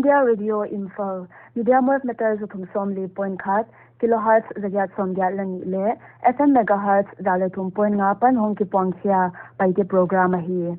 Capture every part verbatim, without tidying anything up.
India Radio Imphal, medium wave meter za thum sawmli point khat, kilohertz za giat sawmgiat leh nih leh F M megahertz za leh thum point nga apan hong kipuang khia Paite program ahi.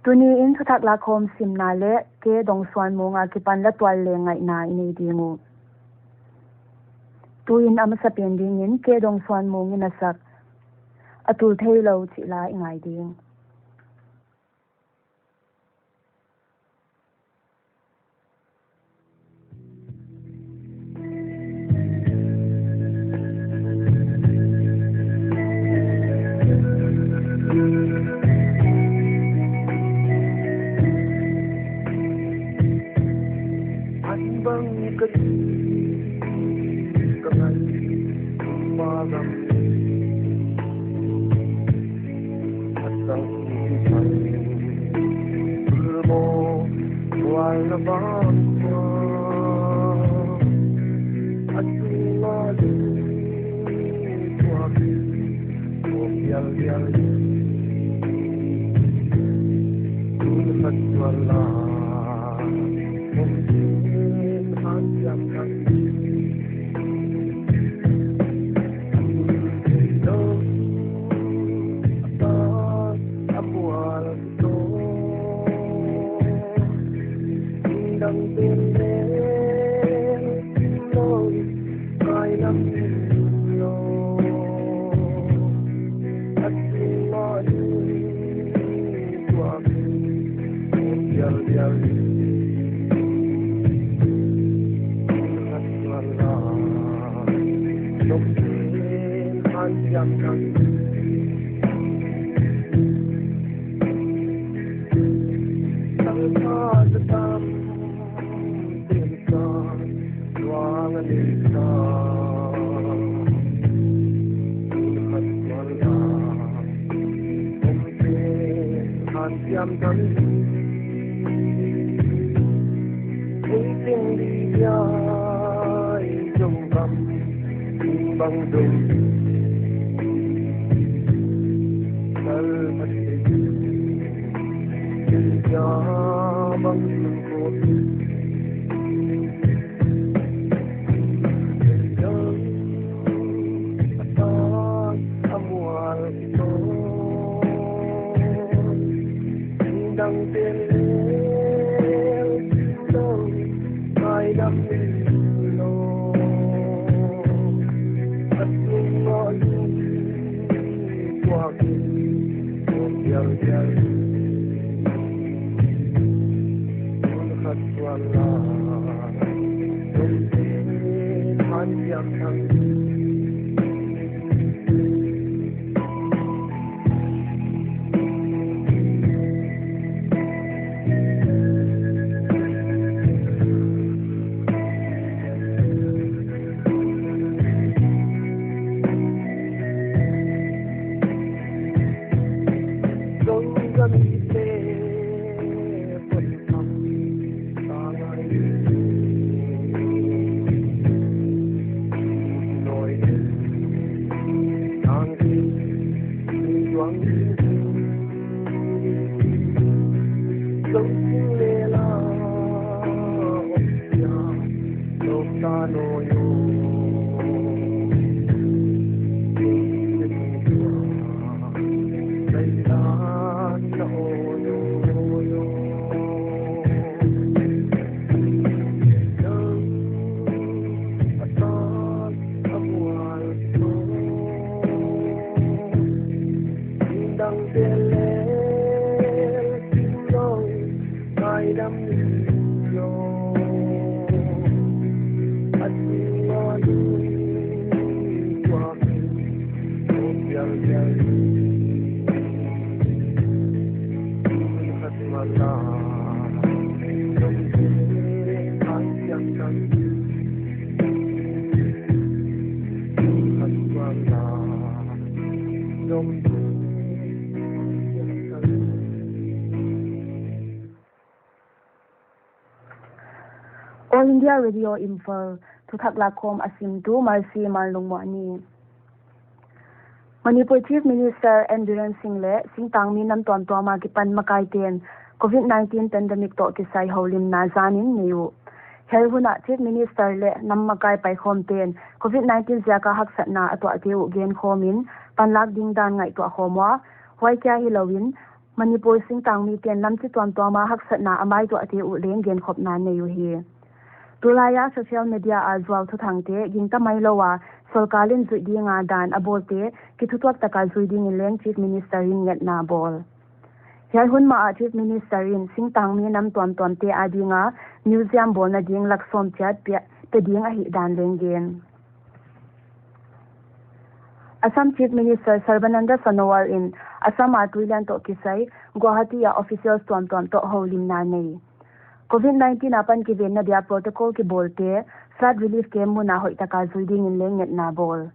Tuni in thuthak lakhawm simna leh K. Dongsuanmung a kipan la tual leh ngaihna i nei ding uh. Tuin a masapen dingin K. Dongsuanmung in a sak A Tul Theilou chih la i ngai ding. An bang ka ti ka ngai pa gam a sang sang mo wal na bang kwa a tu ma lu kwa ko bial bial tu na kat wala. All India Radio Imphal, thuthak lakhawm a simtu Mercy Manlungmuani. Manipur Chief Minister N Biren Singh leh singtangmi nam tuamtuam a kipan makaite'n COVID nineteen pandemic toh kisai houlimna zanin nei uh. Hiai hun ah Chief Minister leh nam makai paikhawmte'n COVID nineteen ziaka haksatna a tuahte uh genkhawmin panlak ding dan ngaihtuah khawm ua, huai kia hilou in Manipur singtangmite'n lamchih tuamtuam a haksatna a maituahte uh leng genkhopna nei uhi. Tulai a social media a zuau thuthangte gingta mailou a, sorkar in zuih ding a dan a bawlte kithutuak taka zui dingin leng Chief Minister in ngetna bawl. Hiai hun mah ah Chief Minister in singtangmi nam tuamtuamte adinga museum bawlna ding lak sawm chiat pia, pe ding ahihdan leng gen. Assam Chief Minister Sarbananda Sonowal in Assam a tuilian toh kisai Guwahati a officials tuamtuam toh houlimna nei. COVID nineteen apan kivenna dia protocol kibawlte, flood relief camp mun a hoihtaka zui dingin leng ngetna bawl.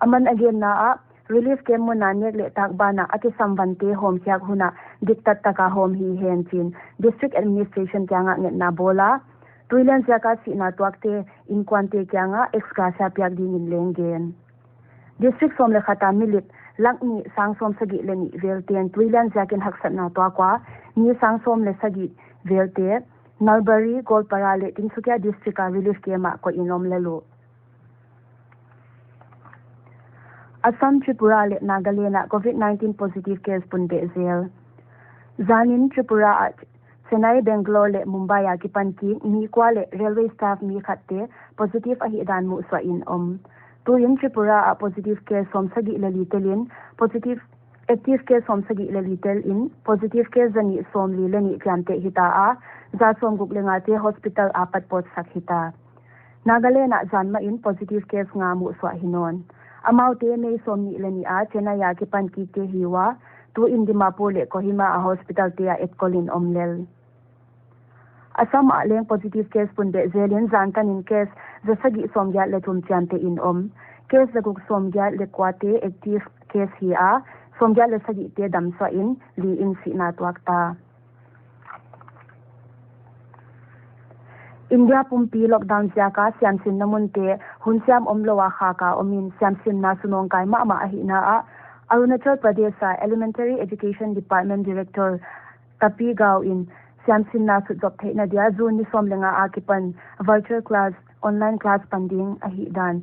Aman a genna ah, relief camp mun a nek leh tak banah a kisam vante hawmkhiak hun ah diktat taka hawm hi hen chi'n District Administration kiangah ngetna bawl a, tuilian ziaka sihna tuakte inkuante kiangah ex gratia piak dingin leng gen. District sawm leh khat a milip lak nih sang sawm sagih leh nih velte'n tuilian ziakin haksatna tuak ua, mi sang sawm leh sagih velte Nalbari, Goalpara leh Tinsukia District a relief camp ah koih in om lel uh. Assam, Tripura leh Nagaland ah COVID nineteen positive case pun beh zel. Zanin Tripura ah Chennai, Bangalore leh Mumbai a kipan kik mi kua leh railway staff mi khatte positive ahihdan muhsuah in om. Tuin Tripura ah positive case sawm sagih leh li telin positive, active case sawm sagih leh li telin positive case za nih sawm li leh nih chiamteh hita a, za sawm guk leh ngate hospital apat pawtsak hita. Nagaland ah zan mahin positive case nga muhsuah hi nawn. Amaute May sawm nih leh nih a Chennai a kipan kikte hi ua, tuin Dimapur leh Kohima a hospitalte ah etkol in om lel. Assam ah leng positive case pun beh zelin zan tanin case za sagih sawm giat leh thum chiamteh in om. Case za guk sawm giat leh kuate active case hi a, sawm giat leh sagihte damsuah in li in sihna tuak ta. India pumpi lockdown ziaka siamsinna munte hun siam omlou a khaka omin siamsinna sunawngkai mahmah ahihna ah Arunachal Pradesh a Elementary Education Department Director Tapi Gao in siamsinna sutzop theihna dia June ni sawm leh nga a kipan virtual class, online class pan ding ahihdan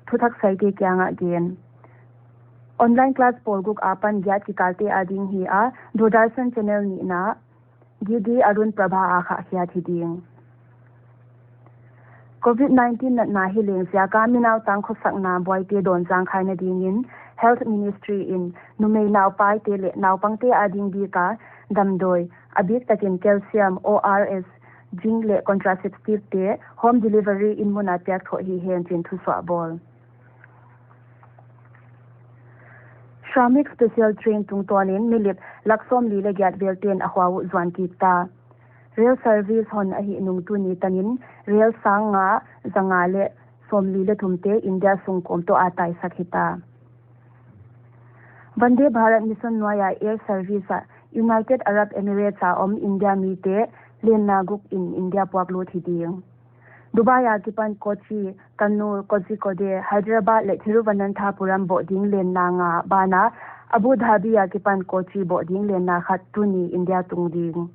thuthak saite kiangah gen. Online class pawl guk apan giat kikalte ading hi a, Doordarshan channel nihna, D D Arun Prabha a khahkhiat hi ding. COVID nineteen natna hi leng ziaka minautang khosakna buaite dawn zangkhaina dingin Health Ministry in numei naupaite leh naupangte ading bika damdawi, abiktakin calcium, O R S, zinc leh contraceptive te home delivery in mun a piak thoh hi hen chi'n thusuah bawl. Shramik Special Train tungtawnin milip lak sawm li leh giat velte'n a khua uh zuan kik ta. Rail service hon ahih nung tuni tanin rail sang nga za nga leh sawm li leh thumte India sung kawmtuah a taisak hita. Vande Bharat Mission nuaia air service ah United Arab Emirates a om India mite lenna guk in India puaklut hi ding. Dubai a kipan Kochi, Kannur, Kozhikode, Hyderabad leh Thiruvananthapuram boh ding lenna nga banah Abu Dhabi a kipan Kochi boh ding lenna khat tuni India tung ding.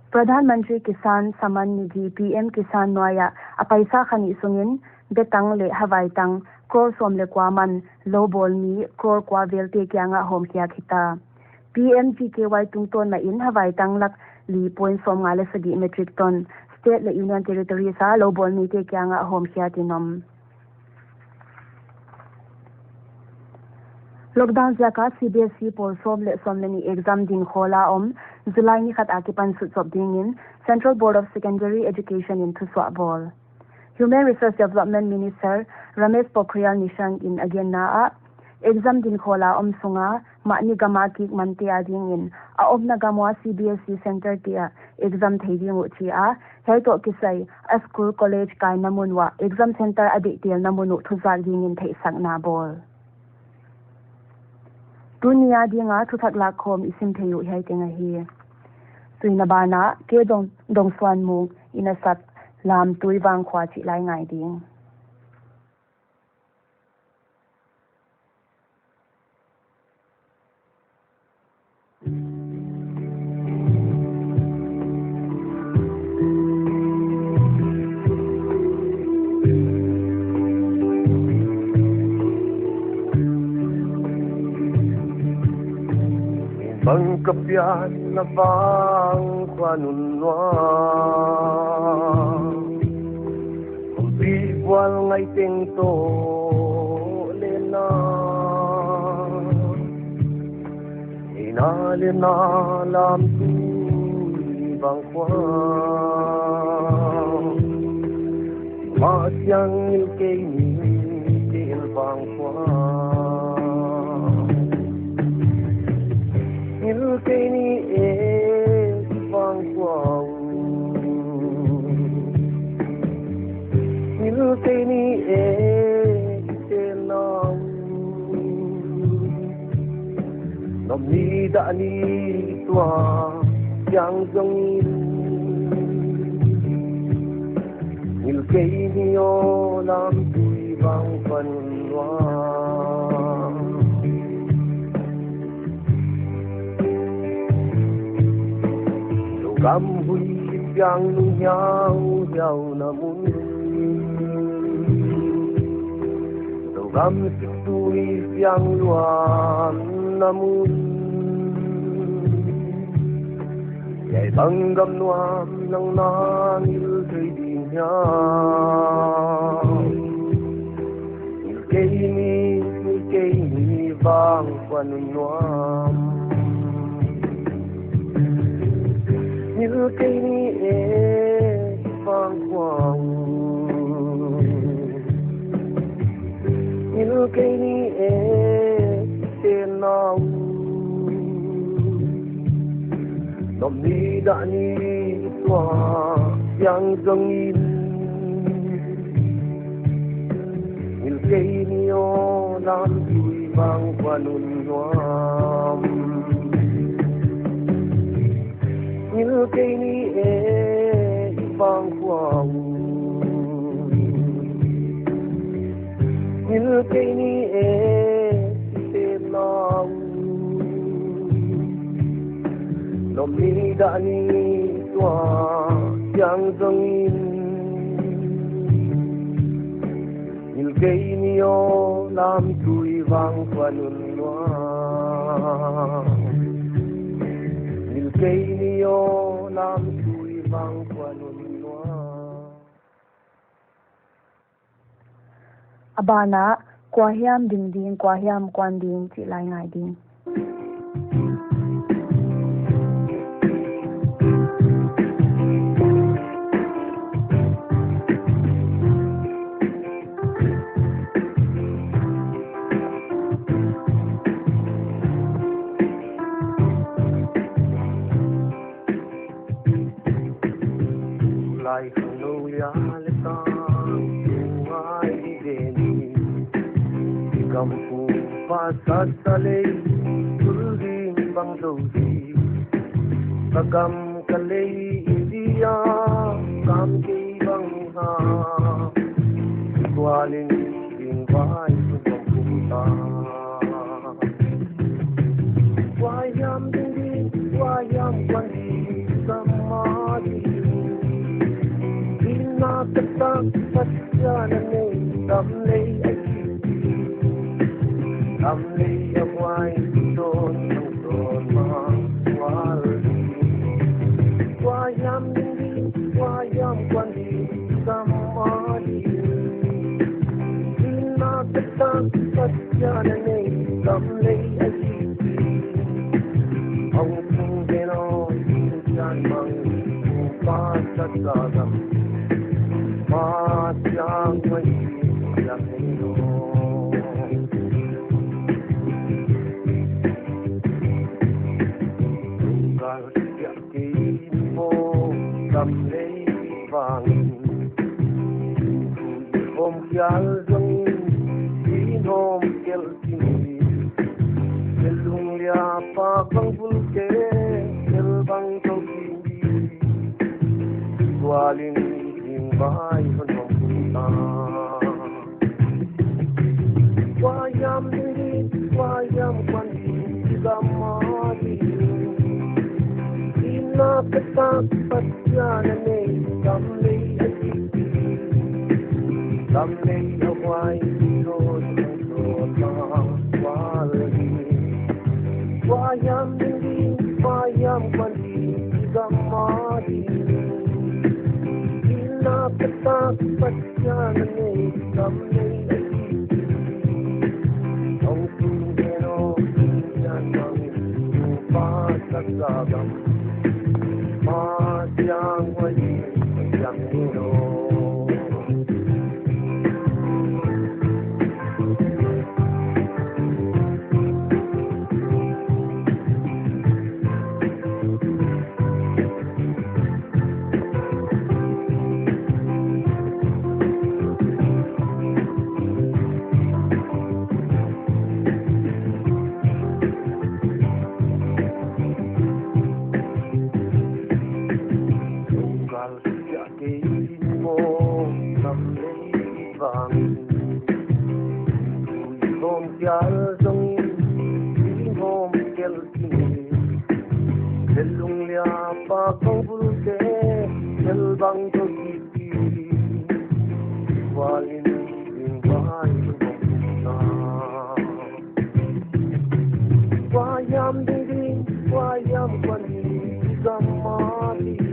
Pradhan Mantri Kisan Samman Nidhi, P M Kisan nuaia a paisa kha nih sungin betang leh havaitang crore sawm leh kua man loubawlmi crore kua velte kiangah hawmkhiak hita. P M G K Y tungtawn mahin havaitang lak li point sawm nga leh sagih metric ton state leh union territories a loubawlmite kiangah hawmkhiat in om. Lockdown ziaka C B S E pawl sawm leh sawm leh nih exam dinkhawla om July ni khat a kipan sutzop dingin Central Board of Secondary Education in thusuah bawl. Human Resource Development Minister Ramesh Pokhriyal Nishank in a genna ah, exam dinkhawla om sunga mahni gama kik mante adingin a omna gam ua C B S E center te ah exam thei ding uh chi a, hiai toh kisai a school college kaina mun uah exam center a deihtelna mun uh thuzak dingin theihsakna bawl. Tuni a dinga thuthak lakkhawm i sim thei uh hiai teng ahi. Tuin a banah K Dong, Dongsuanmung in a sak Lamtui Vangkhua chih la i ngai ding. Ka pianna vang khuanun nuam, kumpi bual ngai teng toh lehna, ina lehna lampi vang khuan. Masiang ngilkei ni tel vang khuan. Ngilkei ni e vang khuan. Ngilkei ni e tel nau. Nop ni dah ni tua siang zongin, ngilkei ni aw lampi vang khuanun nuam. Lou gam hui siang lung hiauhiauna mun, lou gam siktui siang luanna mun. Hiai bang gam nuam nang na ngilkei ding hiam? Ngilkei ni, ngilkei ni vang khuanun nuam. Ngilkei ni e vang khuan. Ngilkei ni e tel nau. Nop ni dah ni tua siang zongin, ngilkei ni aw lampi vang khuanun nuam. Ngilkei ni e vang khuan. Ngilkei ni e tel nau. Nop ni dah ni tua siang zongin, ngilkei ni aw lampi vang khuanun nuam. Ngilkei ni aw lampi vang khuanun nuam. A banah, kua hiam ding ding, kua hiam kuan ding, chih lai ngai ding. Lai khangno lia leh tang, tu ngai di ve ni. Gam pu pa sa sa lei, tul ding bang zou di. Ka gam ka lei India, gam kei bang ha. Tua lin ding vai tu bang pu ta. Kua hiam ding ding, kua hiam kuan ding, gam mah ding. Ina ka tak Pathian a nei, gam lei a ki. Gam lei a huai, dawn nang dawn mah, kual ding. Kua hiam ding ding, kua hiam kuan ding, gam mah ding. Ina ka tak Pathian a nei, gam lei a ki. Hong tung den o, tung sian mang, tung pa sa sa gam. Pa siang mai, siang nei o. Tung kal siang kei mo, gam lei vang. Kum kial zong, kin hom kel tin di. Kel lung lia pa bang bul ke, kel bang to tin di. Tua lin ding vai hon hom kum ta. Kua hiam ding ding, kua hiam kuan ding, gam mah ding. Ina ka tak Pathian a nei, gam lei a ki. Gam lei a huai, dawn nang dawn mah, kual ding. Kua hiam ding ding, Pathian a nei, gam nei a kichi. Hong tung hen aw, Pathian mangin, nupa saksa gam. Masiang huai in, siang hen aw. Kal sia kei mo, nam lei vang. Tui hom kial zong, tui hom kel kini. Lelung lia pa kong bul te, kel bang to kiti. Walin in bai hom na. Kuahiam ding ding, kuahiam kuan ding, i gam mah ding.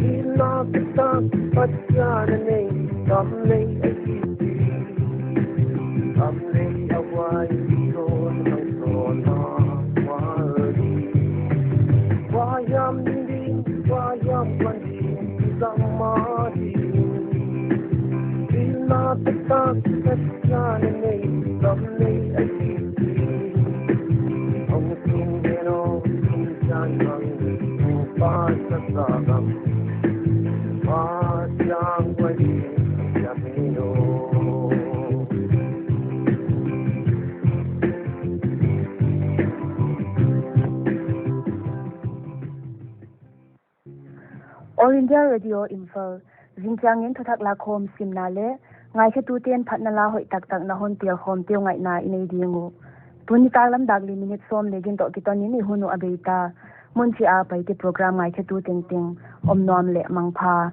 Hihna taktak Pathian a nei, gam nei a kichi. Gam nei a huai, i dawn hang sawn mah hual ding. Kuahiam ding ding, kuahiam kuan ding, i gam mah ding. Hihna taktak Pathian a nei, gam nei a kichi. Hong tung hen aw, Pathian mangin, nupa saksa gam. Masiang huai in, siang hen aw. All India Radio Imphal, zingchiangin thuthak lakhawm simna leh ngaikhetute'n phatna la hoih taktak na hon pial khawmte uh ngaihna i nei ding uh. Tuni nitaklam dak li minute sawm leh giat toh kiton in i hun uh a bei ta. Mun chih a Paite program ngaikhetu tengteng, om nuam leh mangpha.